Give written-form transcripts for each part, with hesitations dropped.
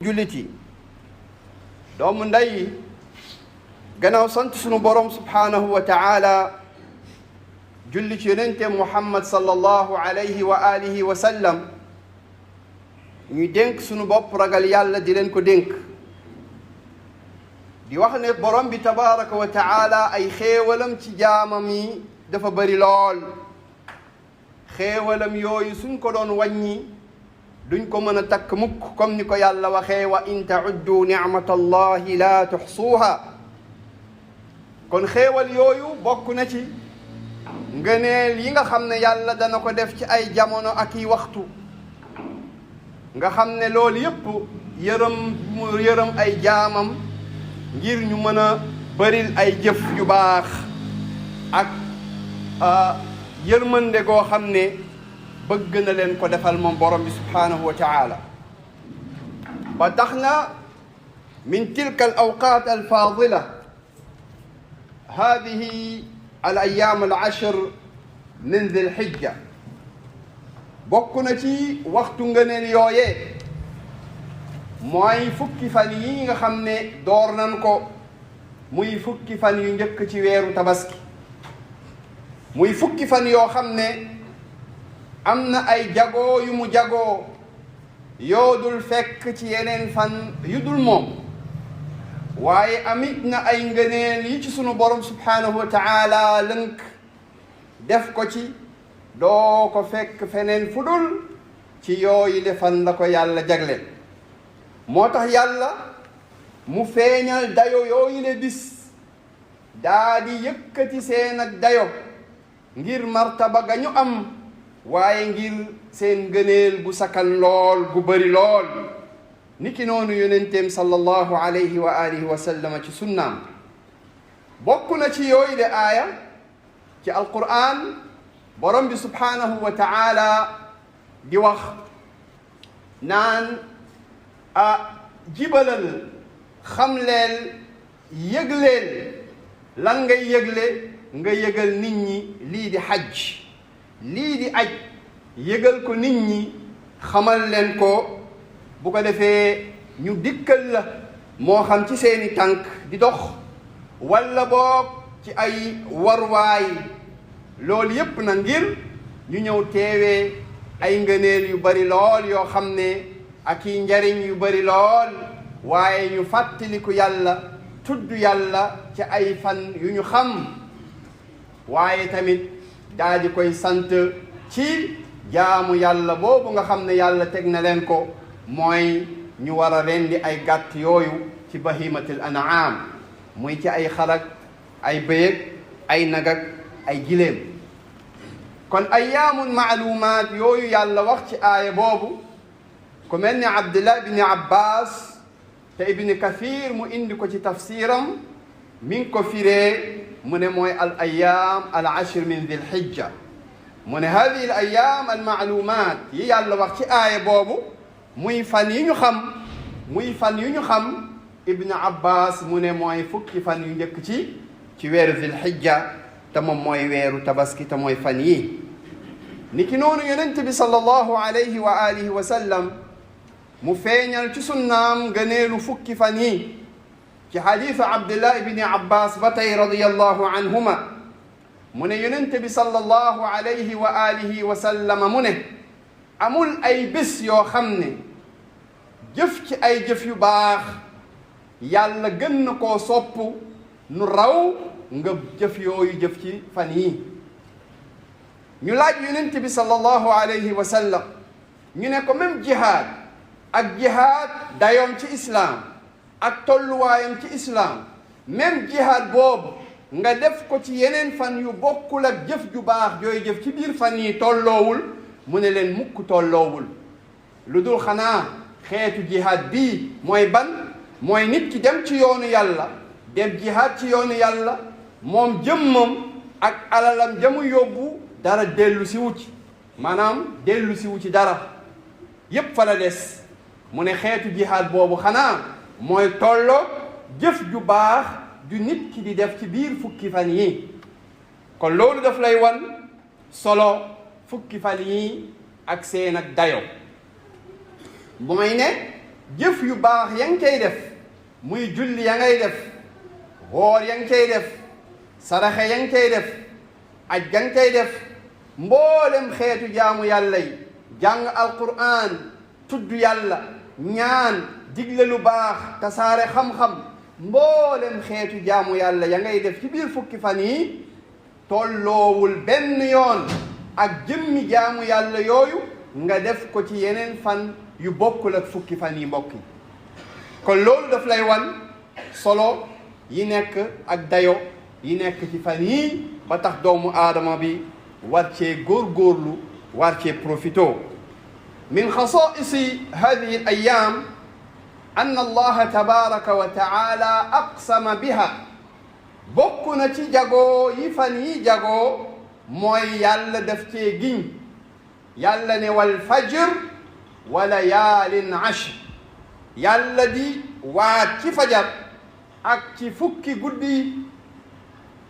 julliti doomu ndey gannaaw sant sunu borom subhanahu wa ta'ala julli ci yonente Muhammad sallallahu alayhi wa alihi wa sallam ñuy dénk sunu bopp ragal yàlla di leen ko dénk di wax ne borom bi tabaraka wa ta'ala ay xéewalam ci jaamam yi dafa bari lool xéewalam yooyu suñ ko doon wàññi duñ ko mën a takk mukk comme ni ko yàlla waxee wa in ta'uddu ni'matallahi la tuxsuuha kon xéewal yooyu bokk na ci ngëneel yi nga xam ne yàlla dana ko def ci ay jamono ak i waxtu nga xam ne loolu yépp yërëm ay jaamam ngir ñu mën a bëril ay jëf yu baax ak yërmande goo xam ne bëgg na leen ko defal moom borom bi subhanahu wa ta'ala ba tax na min tilka al awqat al fadila hadihi al ayam al ashr min dhil hijja bokk na ci waxtu ngëneel yooyee mooy fukki fan yi nga xam ne door nan ko muy fukki fan yu njëkk ci weeru tabaski muy fukki fan yoo xam ne am na ay jagoo yu mu jagoo yoo dul fekk ci yeneen fan yu dul moom waaye amit na ay ngëneel yi ci sunu borom subhanahu wa ta'ala lënk def ko ci doo ko fekk feneen fu dul ci yooyu le fan la ko yàlla jagleel moo tax yàlla mu feeñal dayo yooyu le bis daa di yëkkati seen ak dayo ngir martaba ga ñu am waaye ngir seen ngëneel gu sakan lool gu bëri lool niki noonu yonenteem sallallahu alayhi wa alihi wa sallam ci sunnaam bokk na ci yooyu de aaya ci alquran borom bi subhanahu wa ta'ala di wax naan jibalal xamleel yëgleel lan ngay yëgle nga yëgal nit ñi lii di xajj lii di aj yëgal ko nit ñi xamal leen ko bu ko defee ñu dikkal la moo xam ci seeni tànk di dox walla boog ci ay warwaay loolu yépp na ngir ñu ñëw teewee ay ngëneel yu bari lool yoo xam ne ak i njariñ yu bari lool waaye ñu fàttaliku yàlla tudd yàlla ci ay fan yu ñu xam waaye tamit daa di koy sant ci jaamu yàlla boobu nga xam ne yàlla teg na leen ko mooy ñu war a rendi ay gàtt yooyu ci bahimatul an'am muy ci ay xarak ay bëyëg ay nagak ay giléem kon ayyaamun maalumaat yooyu yàlla wax ci aaya boobu ku mel ni Abdullah ibni Abbas te ibni Kathir mu indi ko ci tafsiram mi ngi ko firee mu ne mooy al ayam al ashr min dhil hijja mu ne hadihi al ayam al maalumat yi yàlla wax ci aaya boobu muy fan yi ñu xam ibn abbas mu ne mooy fukki fan yu njëkk ci weeru dhil hijja te moom mooy weeru tabaski te mooy fan yi niki noonu yonent bi sallallahu alayhi wa alihi wa sallam mu feeñal ci sunnaam gëneelu fukki fan yi ci xadiisu Abdullah ibni Abbas ba tey radiyallahu anhuma mu ne yonent bi sallallahu alayhi wa alihi wa sallam mu ne amul ay bés yoo xam ne jëf ci ay jëf yu baax yàlla gën na koo sopp nu raw nga jëf yooyu jëf ci fan yi ñu laaj yonent bi sallallahu alayhi wa sallam ñu ne ko même jihaad ak jihaad dayoom ci islaam ak tolluwaayam ci islaam même jihaad boobu nga def ko ci yeneen fan yu bokkul ak jëf ju baax jooy jëf ci biir fan yi tolloowul mu ne leen mukk tolloowul lu dul xanaa xeetu jihaad bii mooy ban mooy nit ki dem ci yoonu yàlla dem jihaad ci yoonu yàlla moom jëmmam ak alalam jamu yóbbu dara dellu si wu ci maanaam dellu si wu ci dara yépp fa la des mu ne xeetu jihaad boobu xanaa mooy tolloo jëf ju baax ju nit ki di def ci biir fukki fan yi kon loolu daf lay wan solo fukki fan yi ak seen ak dayo mooy ne jëf yu baax ya nga cay def muy julli ya ngay def woor ya nga cay def saraxe ya nga cay def aj ga nga cay def mboolem xeetu jaamu yàlla yi jàng alquran tudd yàlla ñaan digle lu baax tasaare xam-xam mboolem xeetu jaamu yàlla ya ngay def ci biir fukki fan yi tolloowul benn yoon ak jëmmi jaamu yàlla yooyu nga def ko ci yeneen fan yu bokkul ak fukki fan yi mbokk yi kon loolu daf lay wan solo yi nekk ak dayo yi nekk ci fan yii ba tax doomu aadama bi war cee góorgóorlu war cee profito min xasaisi hadihi al ayam anna allaha tabaraka wa taala aqsama biha bokk na ci jagoo yi fan yi jagoo mooy yàlla daf cee giñ yàlla ne wal fajr wa layaalin ashr yàlla di waat ci fajar ak ci fukki guddi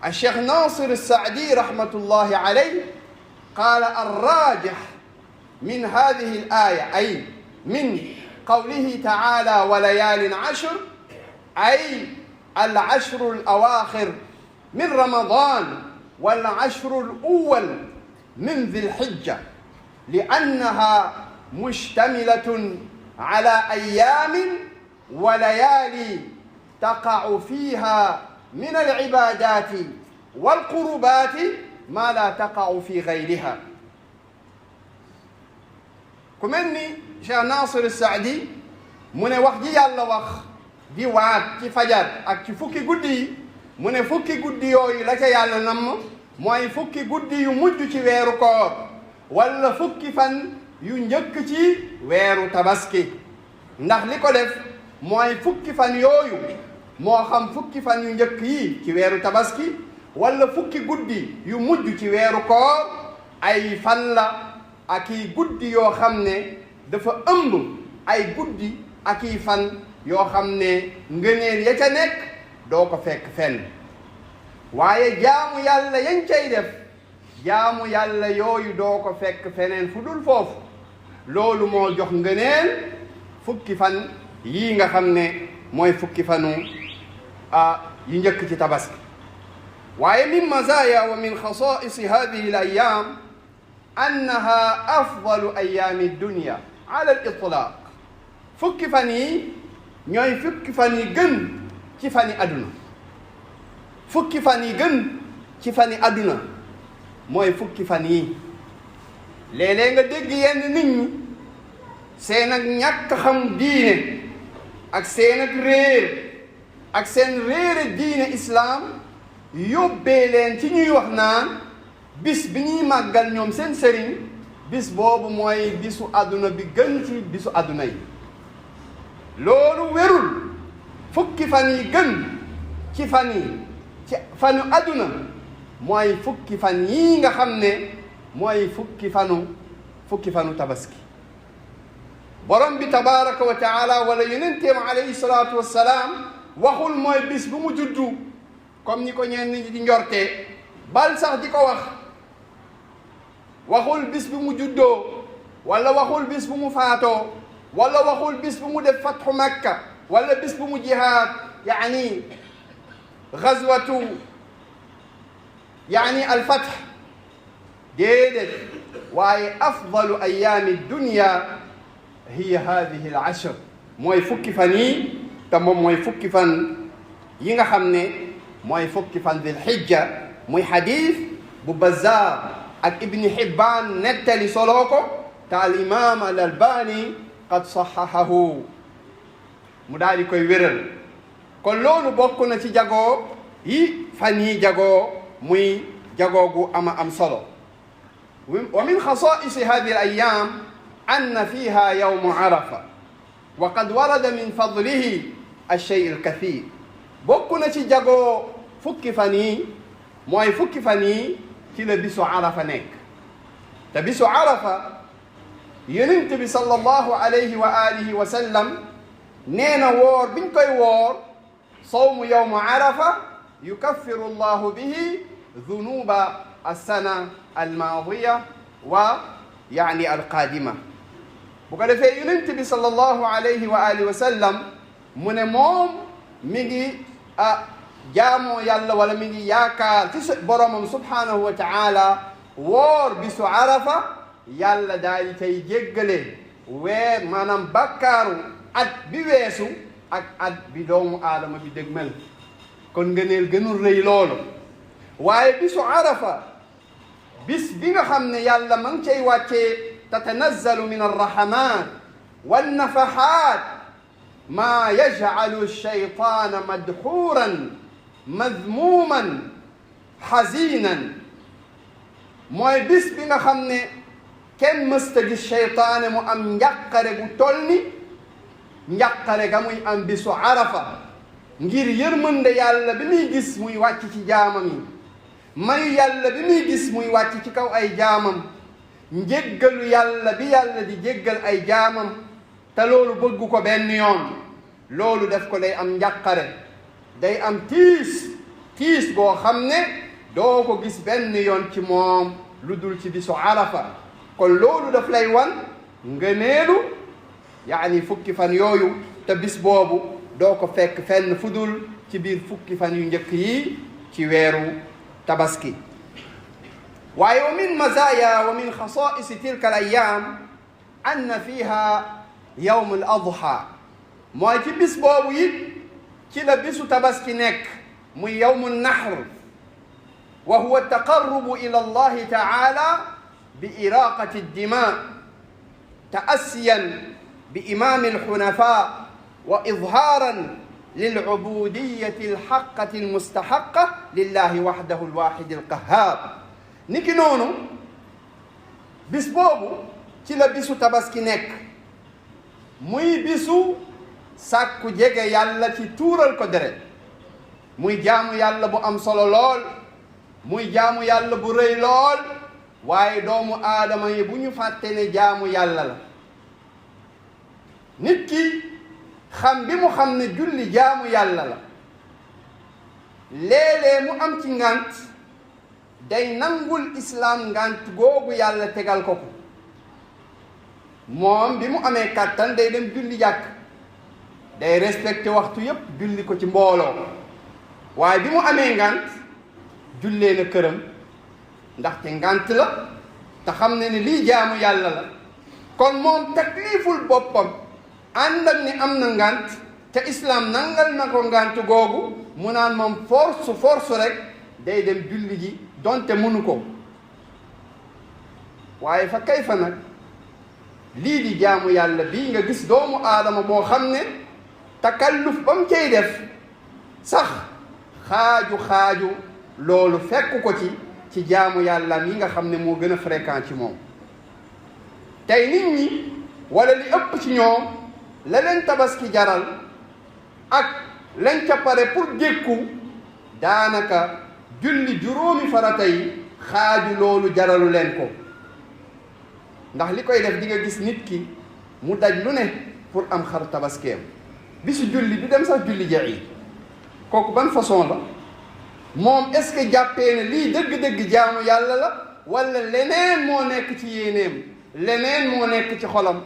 الشيخ ناصر السعدي رحمة الله عليه قال الراجح من هذه الآية أي من قوله تعالى وليال عشر أي العشر الأواخر من رمضان والعشر الأول من ذي الحجة لأنها مشتملة على أيام وليالي تقع فيها من العبادات والقربات ما لا تقع في غيرها كمني شيخ ناصر السعدي من وقت يالا وخ دي وات ci fajar ak ci fukki guddi yi mu ne fukki guddi yooyu la ca yàlla namm mooy fukki guddi yu mujj ci weeru koor wala fukki fan yu njëkk ci weeru tabaski ndax li ko def mooy fukki fan yooyu moo xam fukki fan yu njëkk yi ci weeru tabaski wala fukki guddi yu mujj ci weeru koor ay fan la ak i guddi yoo xam ne dafa ëmb ay guddi ak i fan yoo xam ne ngëneel ya ca nekk doo ko fekk fenn waaye jaamu yàlla yañ cay def jaamu yàlla yooyu doo ko fekk feneen fu dul foofu loolu moo jox ngëneel fukki fan yii nga xam ne mooy fukki fanu yi njëkk ci tabaski waaye min mazaya wa min xasaisi hadihi al ayam annaha afdalu ayami dunya ala al itlaq fukki fan yi ñooy fukki fan yi gën ci fani aduna fukki fan yi gën ci fani aduna mooy fukki fan yi léeg-léeg nga dégg yenn nit ñi seen ak ñàkk xam diine ak seen ak réer ak seen réere diine islaam yóbbee leen ci ñuy wax naan bis bi ñuy màggal ñoom seen sëriñ bis boobu mooy bisu àdduna bi gën ci bisu àdduna yi loolu wérul fukki fan yi gën ci fan yi ci fanu àdduna mooy fukki fan yii nga xam ne mooy fukki fanu tabaski borom bi tabaraka wa taala wala yonenteem alayhi salaatu wassalaam waxul mooy bis bu mu juddu comme ni ko ñenn ñi di njortee bal sax di ko wax waxul bis bu mu juddoo wala waxul bis bu mu faatoo wala waxul bis bu mu def fatxu makka wala bis bu mu jihaad yaani gazwatu yaani alfatx déedéet waaye afdalu ayaami dunya hiya hadihi al ashr mooy fukki fan yi te moom mooy fukki fan yi nga xam ne mooy fukki fan dil xijja muy xadis bu Bazzaar ak Ibni Hibbaan nettali soloo ko te al imam al albani qad saxaxahu mu daal di koy wéral kon loolu bokk na ci jagoo yi fan yi jagoo muy jagoo gu ama am solo wa min xasaisi hadihi al ayam anna fiha yawmu arafa wa qad warada min fadlihi alshay alkathir bokk na ci jagoo fukki fan yi mooy fukki fan yi ci la bisu arafa nekk te bisu arafa yonent bi sallallahu alayhi wa alihi wa sallam nee na woor biñ koy woor sawmu yawmu arafa yukaffiru allahu bihi dunuba alsana almaadiya wa yaani alqaadima bu ko defee yonent bi sallallahu alayhi wa alihi wa sallam mu ne moom mi ngi jaamoo yàlla wala mi ngi yaakaar ci boromam subhanahu wa taala woor bisu arafa yàlla daal di tey jéggale weer maanaam bakkaaru at bi weesu ak at bi doomu aadama bi dégmal kon ngëneel gënul rëy loolu waaye bisu arafa bis bi nga xam ne yàlla ma ngi cay wàccee tatanazzalu min arrahamat wannafahat ma yajcalu shaytaana madxuuran madmuuman xazinan mooy bis bi nga xam ne kenn mësta gis shaytaane mu am njàqare gu toll ni njàqare ga muy am bisu arafa ngir yërmande yàlla bi muy gis muy wàcc ci jaamam yi may yàlla bi muy gis muy wàcc ci kaw ay jaamam njéggalu yàlla bi yàlla di jéggal ay jaamam te loolu bëggu ko benn yoon loolu def ko day am njàqare day am tiis boo xam ne doo ko gis benn yoon ci moom lu dul ci bisu arafa kon loolu daf lay wan ngëneelu yaani fukki fan yooyu te bis boobu doo ko fekk fenn fudul ci biir fukki fan yu njëkk yi ci weeru tabaski waaye wa min mazaya wa min xasaisi tilka al ayam anna fiha yawm al adha mooy ci bis boobu it ci la bisu tabaski nekk muy yawmu nahr wa huwa taqarrubu ila allahi taala bi iraqati ddima ta'assiyan bi imami alxunafa wa idhaaran lil'ubudiyyati alhaqqati almustahaqqa lillahi wahdahu alwahidi alqahhar niki noonu bis boobu ci la bisu tabaski nekk muy bisu sàkku jege yàlla ci tuural ko deret muy jaamu yàlla bu am solo lool muy jaamu yàlla bu rëy lool waaye doomu aadama yi bu ñu fàtte ne jaamu yàlla la nit ki xam bi mu xam ne julli jaamu yàlla la léeg-léeg mu am ci ngànt day nangul islaam ngànt googu yàlla tegal ko ko moom bi mu amee kàttan day dem julli jàkk day respecté waxtu yépp julli ko ci mbooloo waaye bi mu amee ngànt jullee na këram ndaxte ngànt la te xam ne ni lii jaamu yàlla la kon moom takliful boppam ànd ak ni am na ngànt te islaam nangal na ko ngànt googu mu naan moom force rek day dem julli ji donte mënu ko waaye fa kayfa nag lii di jaamu yàlla bii nga gis doomu aadama boo xam ne takalluf ba mu cay def sax xaaju loolu fekk ko ci jaamu yàlla yi nga xam ne moo gën a fréquent ci moom tey nit ñi wala li ëpp ci ñoom la leen tabaski jaral ak lañ ca pare pour dékku daanaka julli juróomi farata yi xaaju loolu jaralu leen ko ndax li koy def di nga gis nit ki mu daj lu ne pour am xar tabaskeem bisu julli du dem sax julli ja'i kooku ban façon la moom est-ce que jàppee ne lii dëgg-dëgg jaamu yàlla la wala leneen moo nekk ci yéeneem leneen moo nekk ci xolam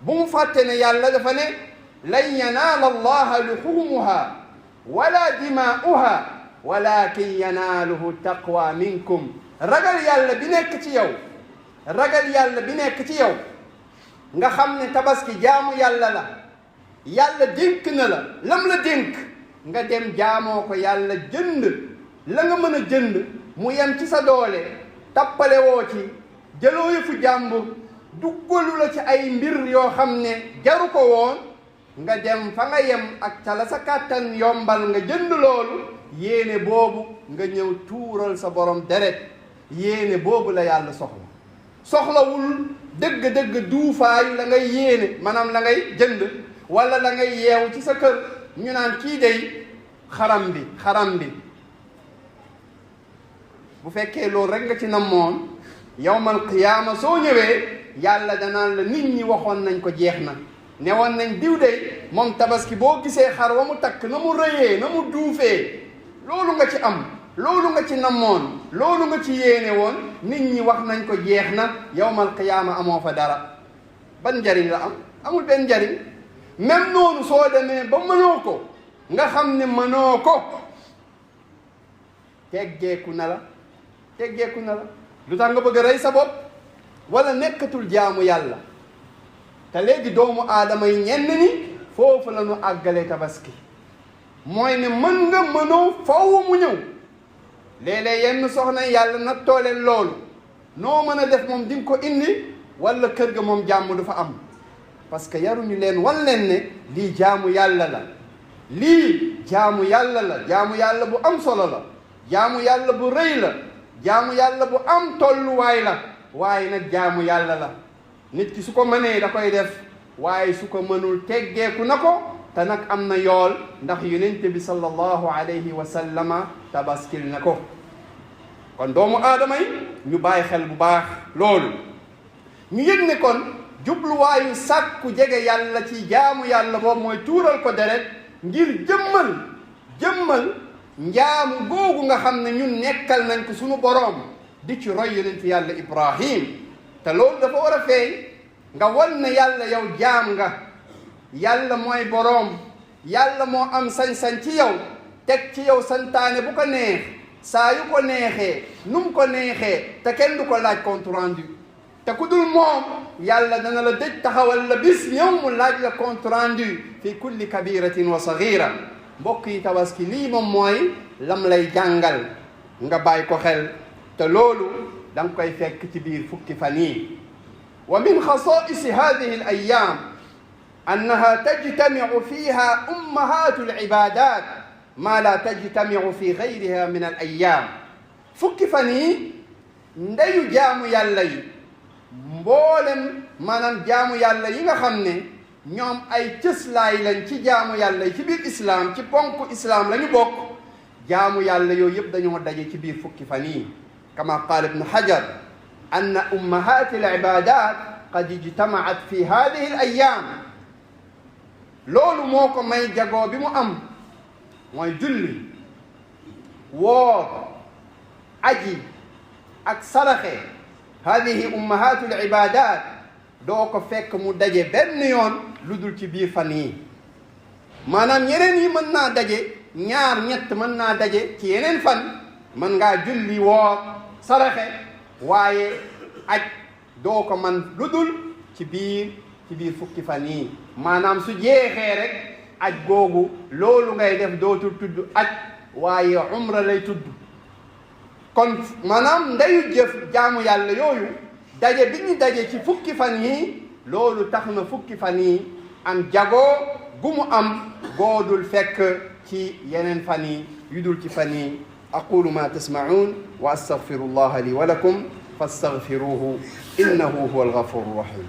bu mu fàtte ne yàlla dafa ne lan yanaala allaha luxumuha wala dimaa'uha walakin yanaaluhu taqwa minkum ragal yàlla bi nekk ci yow ragal yàlla bi nekk ci yow nga xam ne tabaski jaamu yàlla la yàlla dénk na la lam la dénk nga dem jaamoo ko yàlla jënd la nga mën a jënd mu yem ci sa doole tappale woo ci jëloo yëfu jàmbur duggalu la ci ay mbir yoo xam ne jaru ko woon nga dem fa nga yem ak ca la sa kàttan yombal nga jënd loolu yéene boobu nga ñëw tuural sa borom deret yéene boobu la yàlla soxlawul dëgg-dëgg duufaay la ngay yéene maanaam la ngay jënd wala la ngay yeew ci sa kër ñu naan kii day xaram bi bu fekkee loolu rek nga ci namoon yawmal qiyaama soo ñëwee yàlla danaan la nit ñi waxoon nañ ko jeex na ne woon nañ diw day moom tabaski boo gisee xar wa mu takk na mu rëyee na mu duufee loolu nga ci am loolu nga ci namoon loolu nga ci yéene woon nit ñi wax nañ ko jeex na yawmal qiyaama amoo fa dara ban njariñ la am amul benn njariñ même noonu soo demee ba mënoo ko nga xam ne mënoo ko teggeeku na la lu tax nga bëgg a rey sa bopp wala nekkatul jaamu yàlla te léegi doomu aadama yi ñenn ni foofu la ñu àggale tabaski mooy ne mën nga mënoo faw mu ñëw léeg-léeg yenn soxna yàlla nattoo leen loolu noo mën a def moom di nga ko indi wala kër ga moom jàmm du fa am parce que yaruñu leen wan leen ne lii jaamu yàlla la lii jaamu yàlla la jaamu yàlla bu am solo la jaamu yàlla bu rëy la jaamu yàlla bu am tolluwaay la waaye nag jaamu yàlla la nit ki su ko mënee da koy def waaye su ko mënul teggeeku na ko te nag am na yool ndax yonent bi sallallahu alayhi wa sallama tabaskil na ko kon doomu aadama yi ñu bàyyi xel bu baax loolu ñu yëg ne kon jubluwaayu sàkku jege yàlla ci jaamu yàlla boobu mooy tuural ko deret ngir jëmmal njaamu googu nga xam ne ñun nekkal nañ ko sunu boroom di ci roy yonent yàlla Ibrahim te loolu dafa war a feeñ nga wan ne yàlla yow jaam nga yàlla mooy boroom yàlla moo am sañ-sañ ci yow teg ci yow santaane bu ko neex saa yu ko neexee nu mu ko neexee te kenn du ko laaj compte rendu te ku dul moom yàlla dana la dëj taxawal la bis ñëw mu laaj la compte rendu fi kulli kabiratin wa sagira mbokk yi tabaski lii moom mooy lam lay jàngal nga bàyyi ko xel te loolu da nga koy fekk ci biir fukki fan yi wa min xasaisi hadihi al ayam annaha tajtamiu fiha ummahatu al ibadat ma la tajtamiu fi gayriha min al ayam fukki fan yi ndeyu jaamu yàlla yi mboolem maanaam jaamu yàlla yi nga xam ne ñoom ay cëslaay lañ ci jaamu yàlla yi ci biir islam ci ponk islam la ñu bokk jaamu yàlla yooyu yëpp dañoo daje ci biir fukki fan yi kama qaala ibnu hajar anna ummahati al ibadat qad ijtamaat fi hadihi al ayam loolu moo ko may jagoo bi mu am mooy julli woor aji ak saraxe hadihi ummahatu al ibadat doo ko fekk mu daje benn yoon lu dul ci biir fan yi maanaam yeneen yi mën naa daje ñaar ñett mën naa daje ci yeneen fan mën ngaa julli woor saraxe waaye aj doo ko man lu dul ci biir fukki fan yi maanaam su jeexee rek aj googu loolu ngay def dootul tudd aj waaye umra lay tudd kon maanaam ndeyu jëf jaamu yàlla yooyu daje bi ñu daje ci fukki fan yi loolu tax na fukki fan yi am jagoo gu mu am goodul fekk ci yeneen fan yi yu dul ci fan yi aqulu ma tasma'un wa astaghfirullaha li wa lakum fastaghfiruhu innahu huwa alghafuru rahim